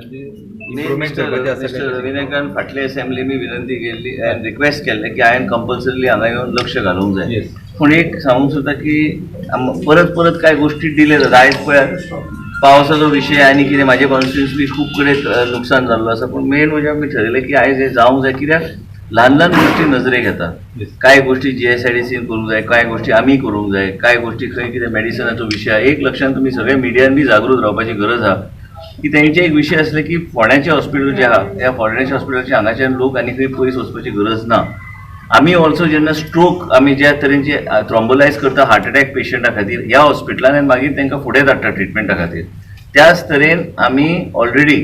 Improvement करपाचें आसा. Mister रविनायकान फाटले असेंब्ली विनंती केल्ली आनी रिक्वेस्ट केल्लें की हांवें कंपल्सरीली हांगा येवन लक्ष घालूंक जाय. पूण एक सांगूंक सोदता की परत परत कांय गोश्टी डिले जाता. आयज पळयात, पावसाचो विशय आनी कितें, म्हाजे कॉन्स्टिट्युन्सी खूब कडेन लुकसाण जाल्लो आसा. पूण मेन म्हणजे आमी ठरयलें की आयज हें जावंक जाय, कित्याक ल्हान ल्हान गोश्टी नजरेक येता. कांय गोश्टी जीएसआयडीसीन करूंक जाय, कांय गोश्टी आमी करूंक जाय, कांय गोश्टी खंय कितें मेडिसनाचो विशय आहा. एक लक्षांत, तुमी सगळे मिडियान बी जागृत रावपाची गरज आहा की तेंचे एक विशय आसले की फोंड्याचें हॉस्पिटल जें आहा, ह्या फोंड्याच्या हॉस्पिटलाचे हांगाच्यान लोक आनी खंय पयस वचपाची गरज ना. आमी ऑल्सो जेन्ना स्ट्रोक आमी ज्या तरेन थ्रोम्बोलायज करता हार्ट अटॅक पेशंटा खातीर ह्या हॉस्पिटलान आनी मागीर तांकां फुडें धाडटा ट्रिटमेंटा खातीर, त्याच तरेन आमी ऑलरेडी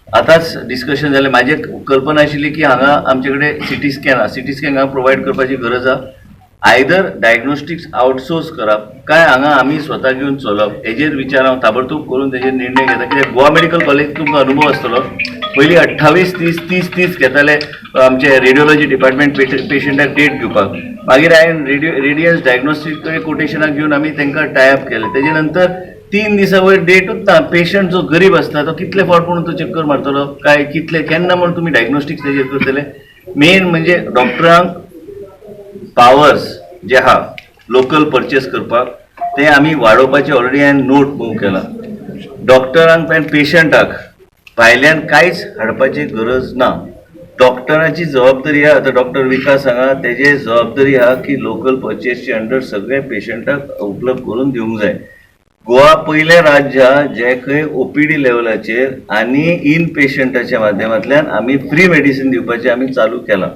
आतांच डिस्कशन जालें. म्हाजी कल्पना आशिल्ली की हांगा आमचे कडेन सिटी स्कॅन आहा, सिटी स्कॅन हांगा प्रोवायड करपाची गरज आहा. आयदर डायग्नोस्टिक्स आउटसोर्स करप काय हांगा आमी स्वता घेवन चलप, हेजेर विचार हांव ताबडतोब करून तेजेर निर्णय घेता. कित्याक गोवा मेडिकल कॉलेज तुमकां अनुभव आसतलो, पयलीं 28 30 30 30 घेताले आमचे रेडियोलॉजी डिपार्टमेंट पेशंटाक डेट घेवपाक. मागीर हांवें रेडियन्स डायग्नोस्टीक कडेन कोटेशनाक घेवन आमी तांकां टायअप केलें. तेजे नंतर 3 दिसां वयर डेटूच ना. पेशंट जो गरीब आसता तो कितले फावट म्हणून तो चक्कर मारतलो, काय कितले केन्ना म्हूण तुमी डायग्नोस्टिक्स तेजेर करतले? मेन म्हणजे डॉक्टरांक पावर्स जे आहा लोकल परचेस करपाक, ते आमी वाडोवपाचे ऑलरेडी हांवें नोट मूव केला. डॉक्टरांक आनी पेशंटाक भायल्यान कांयच हाडपाची गरज ना. डॉक्टराची जबाबदारी आहा. आतां डॉक्टर विकास हांगा, तेजे जबाबदारी आहा की लोकल परचेसचे अंडर सगळे पेशंटाक उपलब्ध करून दिवंक जाय. गोवा पयलें राज्य आहा जे खंय ओपीडी लेवलाचेर आनी इन पेशंटाच्या माध्यमांतल्यान आमी फ्री मेडिसीन दिवपाचें आमी चालू केलां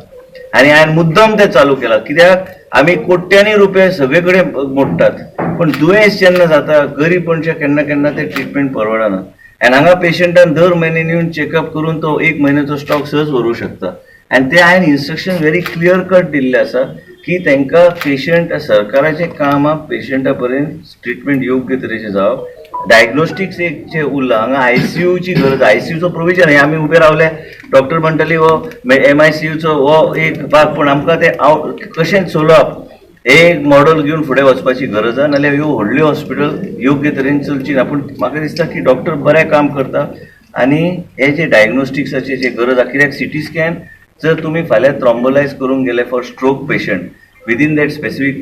आनी हांवें मुद्दम तें चालू केलां, कित्याक आमी कोट्यांनी रुपये सगळे कडेन मोडटात, पूण दुयेंस जेन्ना जाता गरीब मनशाक केन्ना केन्ना तें ट्रिटमेंट परवडना. आनी हांगा पेशंटान दर म्हयन्यान येवन चॅकअप करून तो एक म्हयन्याचो स्टॉक सहज व्हरूंक शकता. आनी ते हांवें इन्स्ट्रक्शन व्हेरी क्लियर कट दिल्लें आसा की तांकां पेशंट, सरकाराचें काम आहा पेशंटा पर्यंत ट्रिटमेंट योग्य तरेचें जावप. डायग्नोस्टिक्स एक जे उरलां, हांगा आयसीयूची गरज, आयसीयूचो प्रोविजन. हे आमी उबे रावले, डॉक्टर म्हणटाली हो एमआयसीयूचो हो एक भाग, पूण आमकां ते आवट कशें चलोवप हे एक मॉडल घेवन फुडें वचपाची गरज आहा. नाल्यार ह्यो व्हडल्यो हॉस्पिटल योग्य तरेन चलची ना. पूण म्हाका दिसता की डॉक्टर बरें काम करता आनी हे जे डायग्नोस्टिक्साचे जे गरज आहा, कित्याक सिटी स्कॅन जर तुमी फाल्यां थ्रोम्बोलायज करूंक गेले for stroke patient within that specific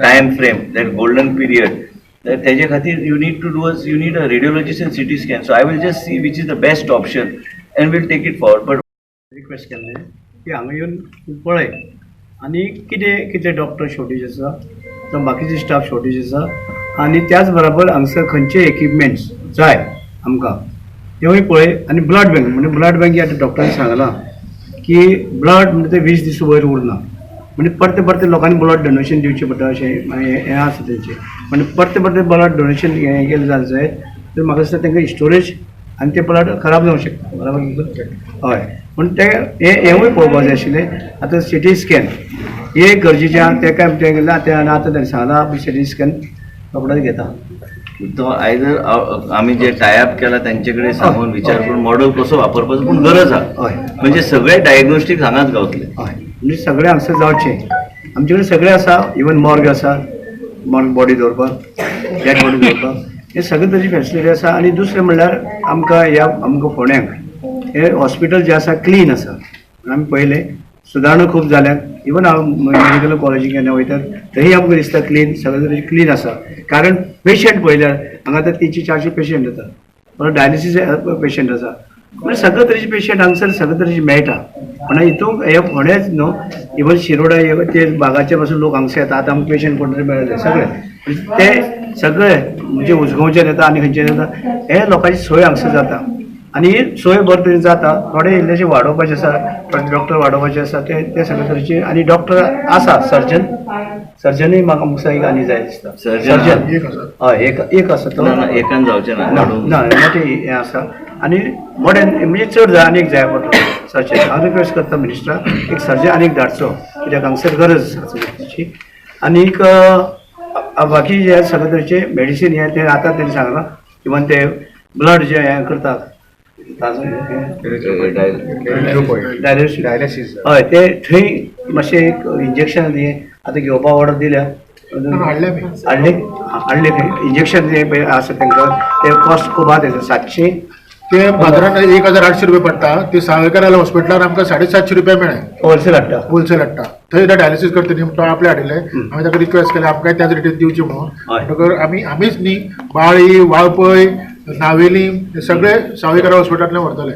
time frame, that golden period, तेजे खातीर you need to do you need a radiologist and CT scan. So I will just see which is the best option and will take it forward, but request केल्लें की हांगा येवन तूं पळय आनी कितें कितें डॉक्टर शॉर्टेज आसा जावं बाकीचे स्टाफ शॉर्टेज आसा आनी त्याच बराबर हांगसर खंयचे इक्विपमेंट्स जाय आमकां तेवूय पळय. आनी ब्लड बँक म्हणजे ब्लड बँक आतां डॉक्टरान सांगलां की ब्लड म्हणजे ते 20 दीस वयर उरना, म्हणजे परते परते लोकांनी ब्लड डोनेशन दिवचें पडटा अशें हें आसा तेंचें. म्हणजे परते परते ब्लड डोनेशन हें केलें जालें जायत तर म्हाका दिसता तांकां स्टोरेज आनी ते ब्लड खराब जावंक शकता, बराबर? हय, पूण ते हेंवूय पळोवपाक जाय आशिल्लें. आतां सिटी स्कॅन हे एक गरजेचें आहा. तेका तें तें आतां ताणें सांगलां, सिटी स्कॅन रोखडोच घेता. तो आयदर आमी जे टायअप केला तेंचे कडेन सांगून विचार करून मॉडल कसो वापरपाचो, पूण गरज आहा. म्हणजे सगळे डायग्नोस्टीक हांगाच गावतले. हय, म्हणजे सगळें हांगसर जावचें. आमचे कडेन सगळें आसा, इवन मॉर्ग आसा, मॉर्ग बॉडी दवरपाक, डेड बॉडी दवरपाक, हे सगळे तरेची फेसिलिटी आसा. आनी दुसरें म्हणल्यार आमकां ह्या आमकां फोंड्यांक हे हॉस्पिटल जें आसा क्लीन आसा. आमी पळयलें, सुदारणा खूब जाल्यात. इवन हांव मेडिकल कॉलेजीक केन्ना वयतात थंय आमकां दिसता क्लीन, सगळें तरेचें क्लीन आसा. कारण पेशंट पळयल्यार हांगा आतां 300 400 पेशंट येता, परत डायलिसीस पेशंट आसा, म्हणजे सगळे तरेचे पेशंट हांगसर सगळे तरेचे मेळटा. म्हणून हितून हे फोंडेच न्हू, इवन शिरोडा हे ते भागाचे पासून लोक हांगसर येता. आतां आमकां पेशंट कोण तरी मेळ्ळे सगळे, म्हणजे ते सगळे म्हणजे उसगांवच्यान येता आनी खंयच्यान येता, हे लोकांची सोय हांगसर जाता आनी ही सोय बरे तरेन जाता. थोडे इल्लेशे वाडोवपाचे आसा, थोडे डॉक्टर वाडोवपाचे आसा, ते ते सगळे तरेचे. आनी डॉक्टर आसा, सर्जन, सर्जनूय म्हाका मुसा एक आनी जाय दिसता. सर्जन? सर्जन हय, एक एक आसा तो. ना ना, एकान जावचें ना. ना. वाडोवंक. ना, मोठे हें आसा आनी मोठे म्हणजे चड जाय, आनीक जाय पडटलो सर्जन. हांव रिक्वेस्ट करता मिनिस्टराक, एक सर्जन आनीक धाडचो, कित्याक हांगसर गरज आसा तिची. आनीक बाकी जे सगळे तरेचे मेडिसीन हे ते आतां तेणी सांगलां, इवन ते ब्लड जे हें करतात डायलिसीस. डायलिसीस. हय, ते थंय मातशें एक इंजेक्शन हे आतां घेवपा ऑर्डर दिल्या. हाडल्या बी. हाडले, हाडले खंय. इंजेक्शन जे पळय आसा तांकां ते कॉस्ट खूब आहा तेजो, 700 ते बाजारान 1800 रुपया पडटा, ते सावयकाराल्या हॉस्पिटलान आमकां 750 रुपया मेळ्ळे. होलसेल हाडटा. होलसेल हाडटा. थंय डायलिसीस करता न्ही, तो आपले हाडिल्ले. आमी ताका रिक्वेस्ट केले आमकां त्याच रेटीन दिवची म्हणून. म्हणटकर आमी आमीच न्ही, बाळी, वाळपय, नावेली हे सगळे सावयकारा हॉस्पिटलांतल्यान व्हरतले.